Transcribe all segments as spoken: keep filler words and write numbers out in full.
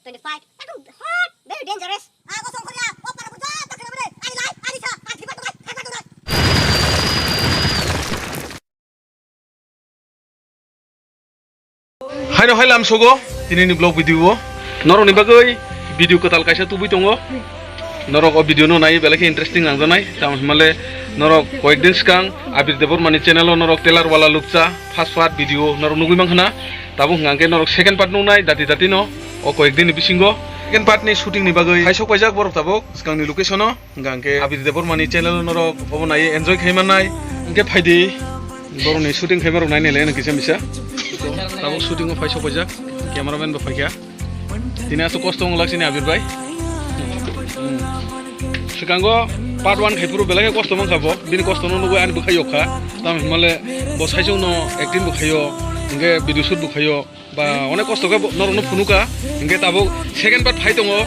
Twenty-five. Ekdom hot, very dangerous. Ah, kosong khoya, o para puja, tak kena bede. Ani lai, ani sa, ani ba tunai, ani ba tunai. Haino hai lam sogo, tini ni vlog video o. Norok ni bagwi video kwtal kaisa tubui tongo. Norok o video no nai belai khe interesting nangjaknai. Tamo hwnmale norok koyek din swkang Abir Debbarma ni channel o norok Tailor Wala Lupcha first part video norok nugui mankha na. Tabuk hwnkha hwnkhe norok second part nuknai dati dati no, o koyek din ni bisingo. Second part ni shooting ni bagwi hai sok paijak borok tabuk swkang ni location o. Hwnkha hwnkhe Abir Debbarma ni channel o norok obo nai enjoy khai mannai. Hwnkhe phaidi borok ni shooting khaima rok nainai lai no kisa misa. Tabuk shooting o phai sok paijak, cameraman bo phaikha. Tini aswk kosto wng lak sini Abir bai. Hmm. Swkango part one khai phuru belai khe kosto mankha bo. Bini kosto no nugwi ani bwkhak yokha. Tamo hwnmale bo saichung no acting bo khaio, hwnkhe video shoot bo khaio. Ba onek kosto khe bo norok no phunuka. Hwnkhe tabuk second part phai tongo.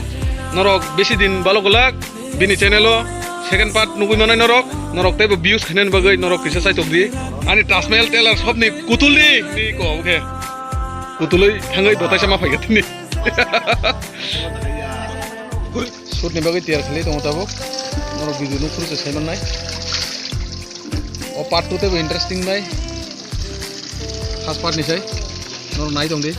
Norok besi din balo glak bini channel o second part nugwi manai norok. Norok teibo views khainani bagwi norok kisa chaitok di. Ani Taj Mahal Tailor shop ni kutul di. Ni ko obo khe. Kutulwi thangwi dotaisa ma phaikha tini. Shoot ni bagwi tiyar khlai tongo tabuk. Norok video nukphuru se sai mannai. O part two teibo interesting nai. First part ni sai. Norok nai tong di.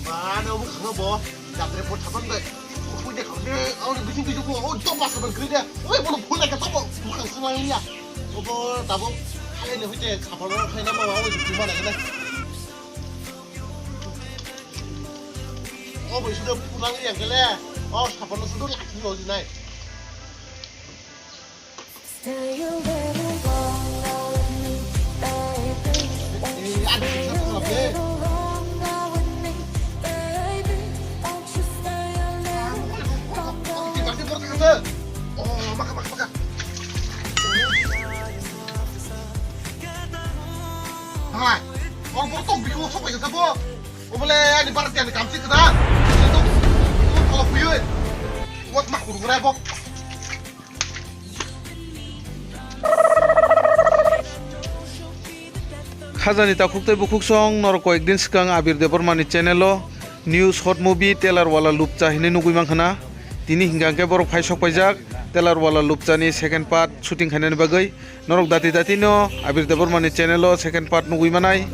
Ba, no, bo khano bo. Jatre por thapan bai. Khuide khuide, auni bising tuju ko, o, jok mas ban khuide. Oi, bono phone ka tabo, bukan senang ya. Obo tabo, kale ne huite, sapalo khaina ma, o, juma na kena. O, bo sudah pulang ya kele. O, sapalo sudah lagi lo jinai. Hai, orang borok tong bikingo sok bai kha bo. Obole ani barat yani kamsi kda. Tok, tok kalau kuyu. Wat mak kurung rai bok. Khajani takhuk tei bukhuksong norok koyek din swkang Abir Debbarma ni channel o new short movie Tailor Wala Lupcha hinwi nugwi mankha na. Tini hwnkha hwnkhe borok phai sok paijak Tailor Wala Lupcha ni second part shooting khainani bagwi. Norok dati dati no Abir Debbarma ni channel o second part nugwi manai.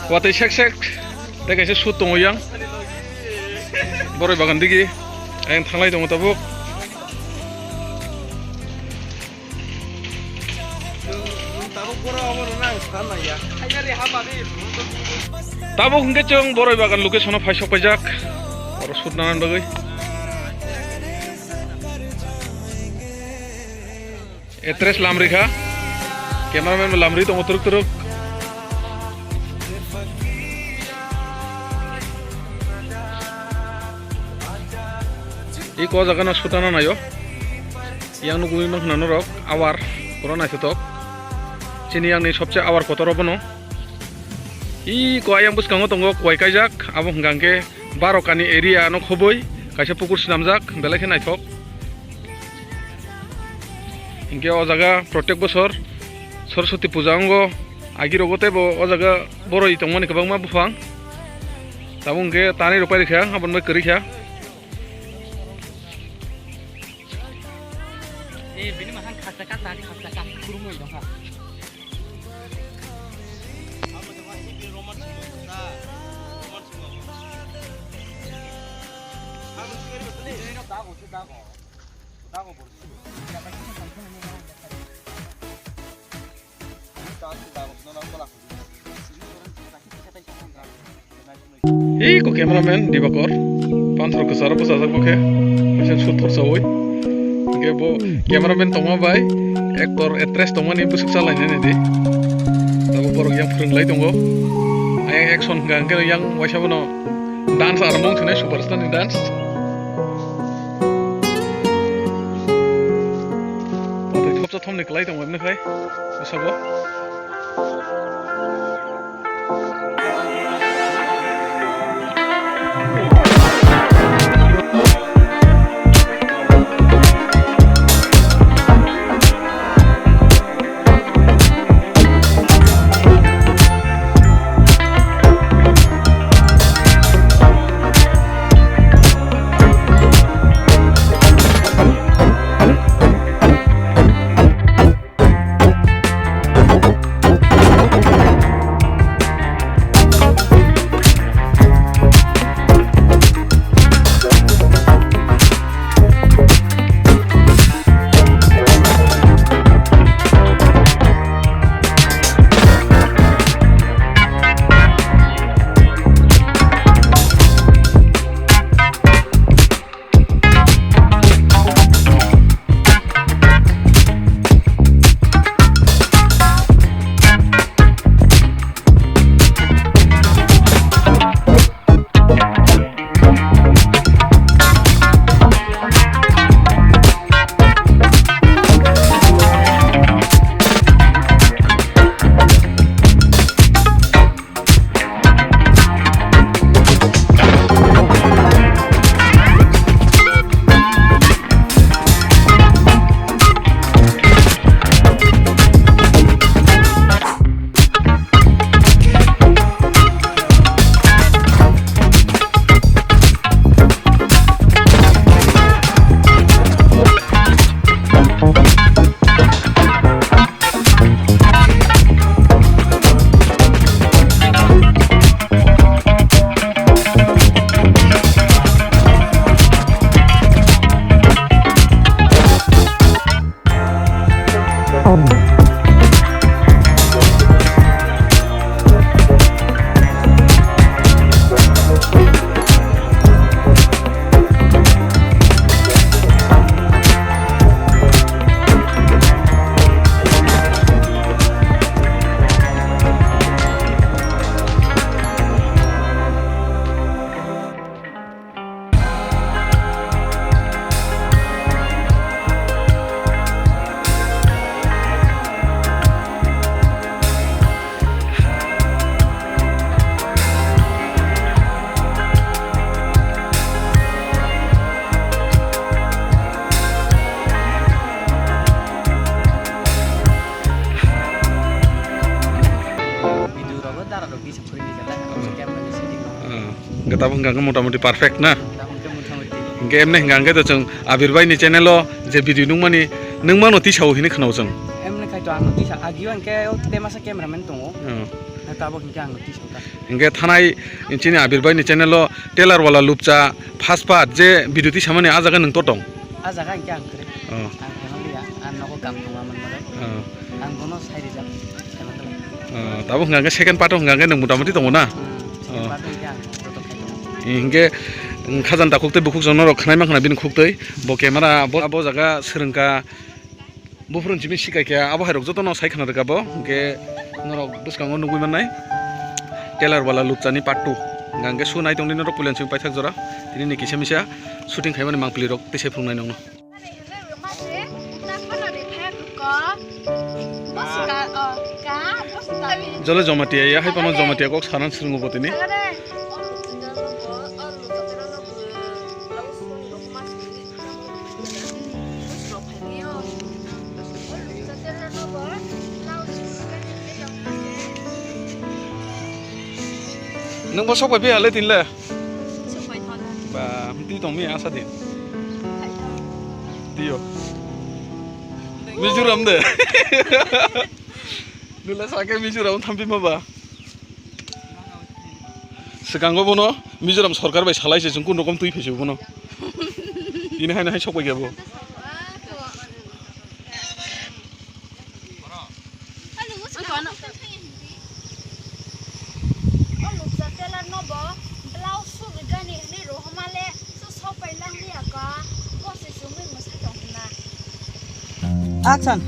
Watwi sek sek tei kaisa shoot tongo yang. Boroi bagan digi ayang thanglai tongo tabuk. Tabuk hwnkhe chwng boroi bagan location o phai sok paijak. Oro shoot nana bagwi. Actress lamri kha. Cameraman bo lamri tongo turuk turuk. Iko jaga no shoot nana naio. Yang nugwi mankha norok awar pura naithotok. Chini yang ni sobse awar kotor obono. Iko ayang bwskango tongo kowai kaijak, abo hwnkha hwnkhe Barokani area no khobwi kaisa pukur swnamjak, belai khe naithok. Hinkhe o jaga protek bosor Saraswati puja wngo, agi rogo teibo o jaga boroi tongmani kwbangma buphang. Tabuk hinkhe tanwi rwpai rikha, aboni bai kwrwi kha. Eh, bini mahang khasa ka, tani khasa ka, kurumoi dong ha. Iko cameraman Dibakor, panthor kwcharo bwchajak bo khe, kaisa shoot thor sawi. Hinkhe bo cameraman tongma bai actor, actress tongmani bwswk chalainani di. Tabuk borok yang phwrwng lai tongo. Ayang action hwnkha hwnkhe yang waisa bono dance aromong thwnai superstar ni dance. Thopsa thomni kwlai tongo, emni khlai bwsabo. Video rogo dara rok bisa phuri ni jala, camera ni setting rok. Hmm. Hingke tabuk hingka hingke motamoti perfect na? Tabuk hingke motamoti. Hingke emne hingka hingke to chwng Abir bai ni channel o je video nukmani, nukmano tisao hini khwnao chwng. Emne khai to ang tisa, agio hingke o te masa cameraman tongo. Hmm. Na tabuk hingke ang tisa ta. Hingke thanai chini Abir bai ni channel o Tailor wala lupcha first part je video tisamani a jaga nwng to tong? A jaga hingke ang kwrwi. Oh. Ang khaimaliya, ang nogo kam tongo amoni bagwi. Oh. Ang bono sai rijak, khaimantala. Oh, tabuk hingka hingke second part o hingka hingke nwng motamoti tongo na? Hmm, second Oh. part o hingke ang joto khai tongo. Hingke, mm, khajani takhuk tei bukhuk chwng norok khwnai mankha na bini khuk tei. Bo camera, bo, abo jaga swrwngkha. Buphuru simi sikai khe abo hai rok jotono sai khna rwkha bo. Hingke norok bwskango nugui mannai Tailor wala lupchani part two. Hingke su nai tongdi norok puila simi paithak jora. Tini ni kisa misa shooting khaimani mangpili rok tei sai phunuknai nokno. Jole Jamatia ya, hai pano Jamatia kok sanan srwngo bo tini. Nwng bo sok bai phiya le tini le? Ba, twi tong mi asa di. Tio. Mizoram de. Nula sake Mizoram thampi ma ba. Swkango bono Mizoram sorkar bai salai se chwng kun rokom twi phaisi bono. Ini hai hai sok bai bo. O lupcha tailor no bo blouse sukrwgani hwnwi rohorma le, so sok pai lang liya ka, bo se chumui mwsai tong hwnna. Action.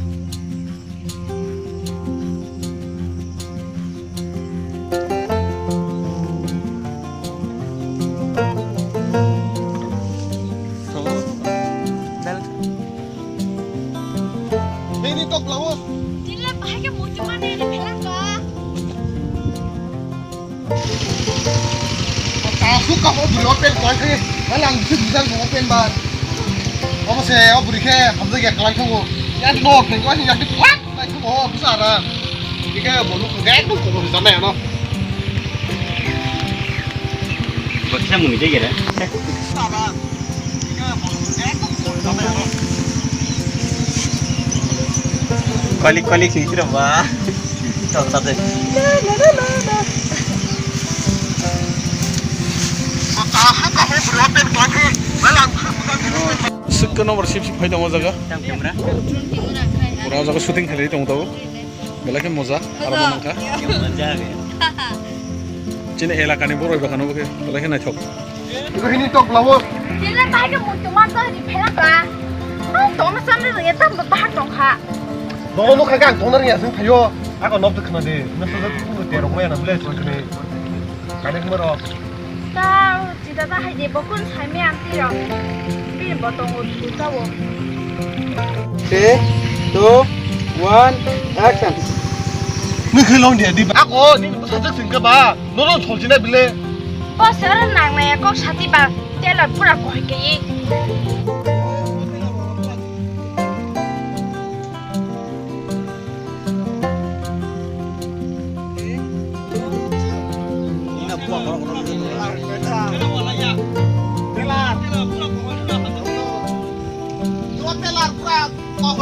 Bini tok blouse. Tini le bahai khe muitu mani ri phelang ka. Asuk ka ho buri open koi khe. Wala ang bisu bijak bo open ba. Obo se o buri khe hamjak ya kalai thongo. Ya di bo open koi ya di phak. Naithogo bisa ara. Ike bolu khe ekdom kokor jana ya no. Baksa mui de gere. Ara. Ike bolu khe ekdom kokor jana ya no. Kali kali sini sira ba. Tong sate. Aha kahe bro pen koi. Malang. Swk no bar sip sip phai tongo jaga. Tam camera. Pura jaga shooting khlai tongo tabuk. Belai khe moja, aro manang kha. Moja be. Chini elaka ni borok bai khano khe belai khe naithok. Iko hini tok lawo. Tila bai khe muitu ma to ri phela ka. Ang tong na samne ri tam ba bahar tong kha. Bo no kha ang tong na ri asung thayo. Ako nok de khna de. Na so de ku te rok ma na ble so de. Kane khma rok. Ta chita ta hai de bokun sai me am ti rok. Bini botong o tu ta o. Three, two, one, action. Ni khilong dia di. Ako ni sajak sing ka ba. No no solchina bile. Bo sir nang na ya kok sati ba. Tela pura koi ke.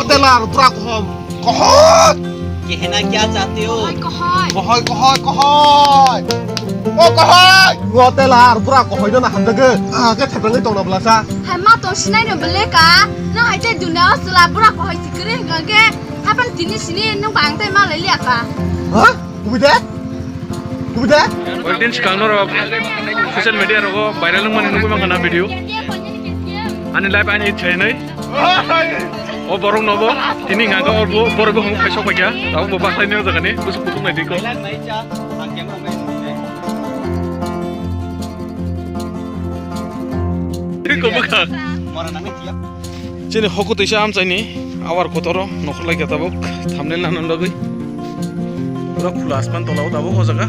Telar pura kohom. Kohot. Kehna kya chahte ho? Kohoi, kohoi, kohoi. O kohoi. Ngo telar pura kohoi no na hamjago. Ah, ke thepengwi tongna blasa. Hai ma Tong sinai no bele ka, no hai te dunia o sela bura ko hai sikiri hingga ke, hapan tini sini nung bang te ma lai liya ka. Ha? Kubui de? Kubui de? Koi din sikang no rok social media rogo viral wngmani nugui mangkha na video. Ani live ani chainai. O borok nobo tini hingka khe o borok bo hwnwi khaisok paikha. Tabuk bo baklaini o jaga ni bwswk kutung nai di kho. Twi kobok kha. Chini hoku twisa amchaini awar kotoro nokhor laikha tabuk thumbnail nana bagwi. Pura khula asman tola o tabuk o jaga.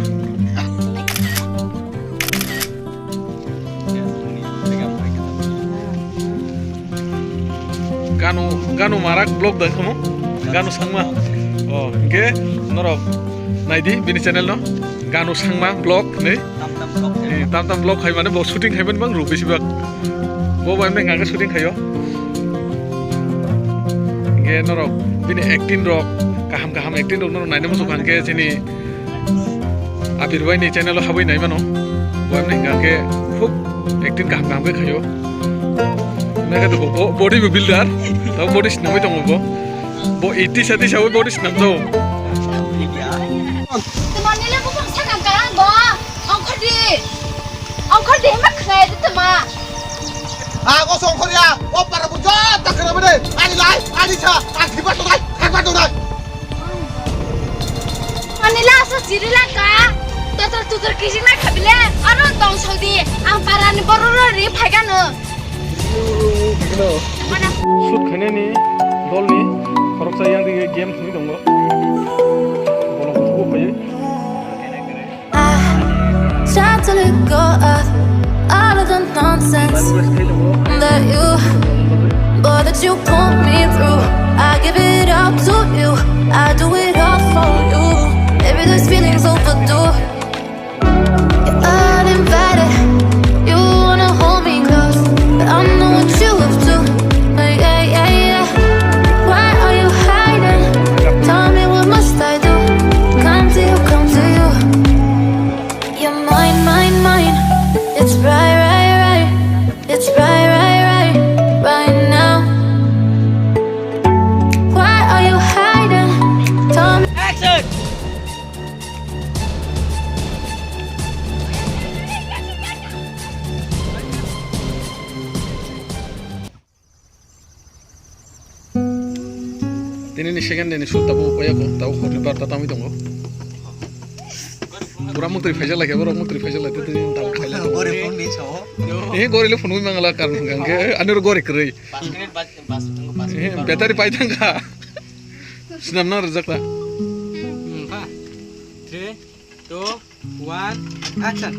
Ganu, Ganu Marak vlog dai khomo. Ganu Sangma. Oh, hingke norok naidi bini channel no. Ganu Sangma vlog ni. Tam tam vlog khai. Eh, tam tam vlog khai mane bo shooting khai mani bang ruk besi bak. Bo bai mene hingke shooting khayo. Hingke norok bini acting rok kaham kaham acting rok norok naina muchuk hingke chini Abir bai ni channel o habwi nai mano. Bo wngkha khe khub acting kaham kaham khe khaio. Nai khe bo, bo body builder. Tamo body swnamwi tongo bo. Bo eighty sati sawi body swnam do. Tuma nile bukung sakang karang bo. Ongkhordi. Ongkhordi hema khnai de tuma. Ago songkhorya, o para bujo ta khna bade. Ani lai, ani sa, ani thiba to dai, thakba to dai. Ani la so siri la ka. Totor tutor kisi na khabile. Aro tong sodi. Ang parani bororo ri phaiga no. Shoot khainani dolni khoroksa yang dige game simi tongo. Bolong kusugo phaiwi. I tried to let go of all of the nonsense that you, boy, that you put me through. I give it all to you. I do it all for you. Maybe these feelings overdue. You're uninvited. You wanna hold me close, but I know what you up to. Yeah, yeah, yeah. Why are you hiding? Tell me, what must I do? Come to you, come to you. You're mine, mine, mine. It's right, right, right. It's right, right, right, right now. Why are you hiding? Tell me. Action! Tini ni second day ni shoot tabuk wngya ko, tabuk hor ni bar ta tangwi tongo. Pura muktwi phaijak lai khe, borok muktwi phaijak lai, tini tabuk khailai tongo. Gori phone ni sao. Eh, gori le phone wi mangala karon hwnkha hwnkhe, ani oro gori kwrwi. Bas minute bas, bas, bas minute. Eh, battery pai thangkha. Swnam na rwjak ta. Hmm, kha. Three, two, one, action.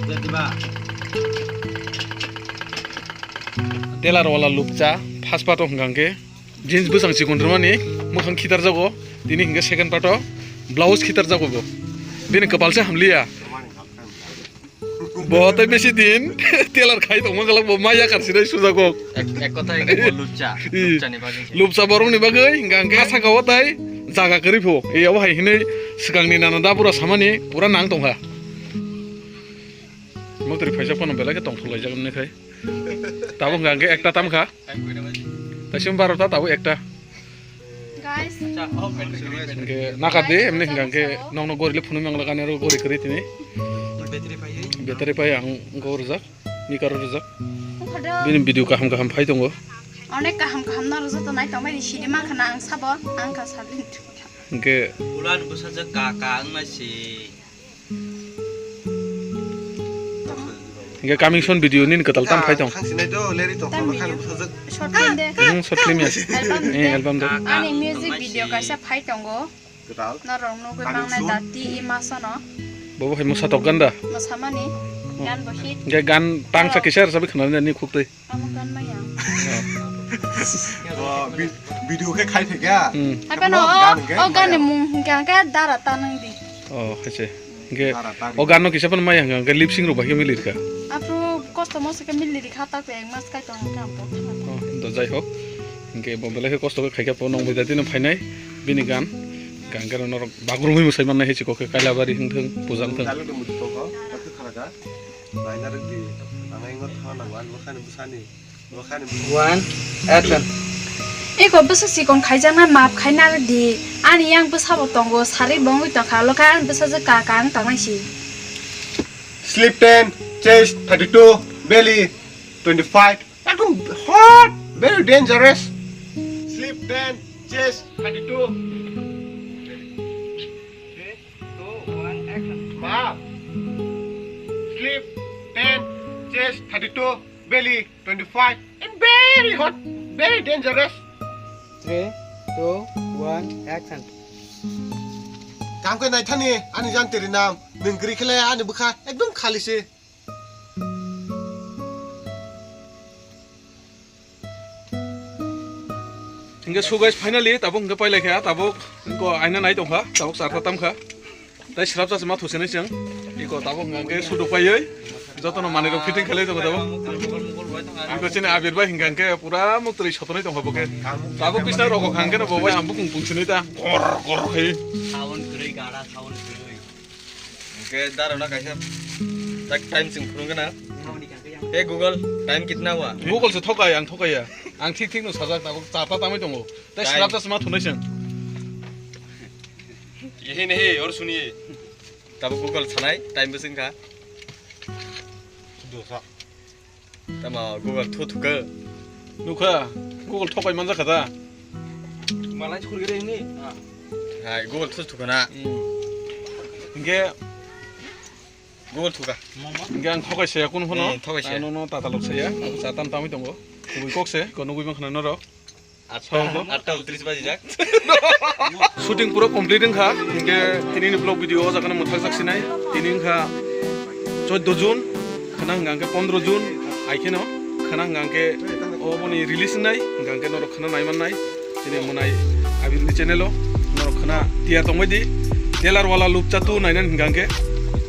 Jadiba. Tailor wala lupcha, phas pato hwnkha hwnkhe, jeans bwsang chikon rwmani mwkhang khitar jago, tini hwnkhe second pato blouse khitar jago bo. Bini kwpal se hamliya. Bo tei besi din tailor khai tongma galak bo maya kar sinai sujagok. Ek, ek kotha hingke bo lupcha. I. Lupcha ni bagwi. Lupcha borok ni bagwi hingka hingke saka o tai jaga kwrwi pho. E abo hai hinui swkang ni nana da bura samani pura nang tongkha. Motri phaijak phano belai khe tongthok laijak wngni khai. Tabuk hingka hingke ekta tamkha. Taising barota tabuk ekta. Guys. Hingke nakar de, emni hingka hingke nokno gori le phunui mangla kani aro gori kwrwi tini. Battery pai ang go rwjak, mikaro rwjak. Bini video kaham kaham phai tongo. Onek kaham kaham no rwjak tonai tongmani sidi mankha na ang sabo, ang kha sabin. Hingke. Ulan bwsajwk ka ka wngma si. Hingke coming soon video nini kwtal tam phai tong. Thang sinai do, leri tong, Tam tong, video. Khang bwsajwk. Short film de. Hmm, short film ya. Album Eh, de. Album de. Ani music video kaisa phai tongo. Kwtal. Norok nugwi Coming mangnai soon. Dati i masano. Bobo hai mwsa tok ganda. Mwsamani. Hmm. Gan bo hit. Hingke gan tangsa Oh. Kisa rwchapwi khwnani ani khuk twi. Amo gan maya. Oh. Oh, bi-, video khe khai thai kha. Hmm. Hai phano Gan o, hingke o gan ni maya. Mung hingke hingke dara tanang di. Oh, hai se. Hingke Dara tanang. O gan no kisa phano maya hingke, hingke lip sync rok bai khe mili rikha. Apro kosto moso khe mili rikha tak ek mas kai tong hingke ang pok thang. Oh, do jai hok. Hingke bo belai khe kosto khe khai khe bo nong bai dati no phainai bini gan. Hingke norok bagrum wi mwsai mannai hai se kok khe Kailabari hwng thung, puja wng thung. Dalo de mudu toko, kok khe khara kha. Bai narwk di, ang Ang thana wan bwkhani bwsani. One, action. Eko bwsa sikon khaijaknai map khaina di. Ani yang bwsabo tongo, sari bongwi tongkha, lokha ani bwsajwk ka ka wng tongnai si. Sleeve ten, chest thirty-two, belly twenty-five. Ekdom hot, very dangerous. Sleeve ten, chest thirty-two. Three, two, one, action. Map. Sleeve ten, chest thirty-two, belly twenty-five, and very hot, very dangerous. Three, two, one, action. Kam khe naithani, ani jantiri nam, nwng gri khle ani bwkha ekdom khali se. Hingke so guys, finally tabuk hingke pailai kha, tabuk ko aina nai tongkha, tabuk charta tamkha. Tai srap chasi ma thusinai chwng. Iko tabuk hingke sudu paioi. Jotono manwi rok fitting khalai tongo tabuk. Iko chini Abir bai hingke pura muktwi sotonai tongkha boke. Tabuk bisna rok hingke no bobai ambuk pung pung sinai ta. Gor gor khai. Sound kwrwi gada, sound kwrwi. Hingke daro na kaisa tak time chwng phunukgana. Hey Google, time kitna hua? Google se thokai, ang thokaiya. Ang thik thik no sajak tabuk charta tamwi tongo. Tai time. Srap chasi ma thunai chwng. Yehi nahi aur suniye. Tabuk Google sanai, time bwswng kha. Dosa. Tamo Google thu thukha. Nukha, Google thokai manjakha da. Malai skhurgire hini. Hai, Google thu thukha na. Hmm. Hingke Google thukha. Hingke ang thokai saya kun hono. Eh, thokai saya. Ano no tata lok saya. Ang sa tam tamwi tongo. Kubui kok se, ko nugui bang khna norok. Atta, atta untris baji jak. Shooting pura complete wngkha, hingke tini ni vlog video o jaga no mwthak jak sinai. Tini wngkha choddo June, khwna hingka hingke pondro June, ai kheno khwna hingka hingke oboni release wngnai, hingka hingke norok khwna nai mannai. Tini mwnai Abir ni channel o norok khwna tiyar tongbai di. Telar wala lupcha tu nainani hingka hingke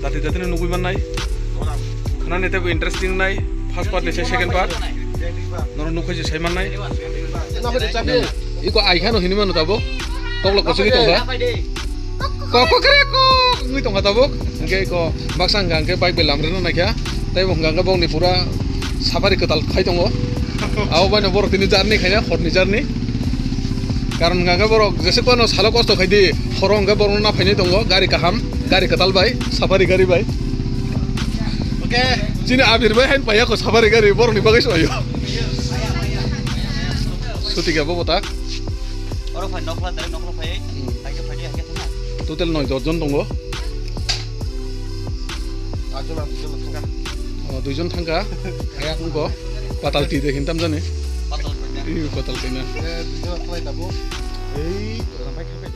dati dati no nugui mannai. Khwna ni tebo interesting nai, first part ni se second part. Norok nukhe je sai mannai. Iko ai khano hini mano tabuk. Toklo kosogwi tongkha. Ko, ko, kre, ko, wngwi tongkha tabuk. Hingke iko baksa hingka hingke bike bai lamrino naikha. Tei bo hingka hingke bongni pura safari kwtal khai tongo. Abo baino borok tini journey khaina, horni journey. Karon hingka hingke borok jese kono salo kosto khaidi, horo hingke borokno naphainai tongo, gari kaham, gari kwtal bai, safari gari bai. Oke. Chini Abir bai hain paiya ko safari gari borokni bagwi soyo. Suti khe bo bota. Oro phai nokla dai nokla phai. Hmm. Hai khe phai hai khe thangna. Total noi jon tongo. Ajon ajon thangka. Oh, dui jon thangka. Hai ang ko. Patal ti de hintam jani. Patal kanya. Ih, patal kanya. Eh, dui jon khlai tabo. Ei, lampai khapai.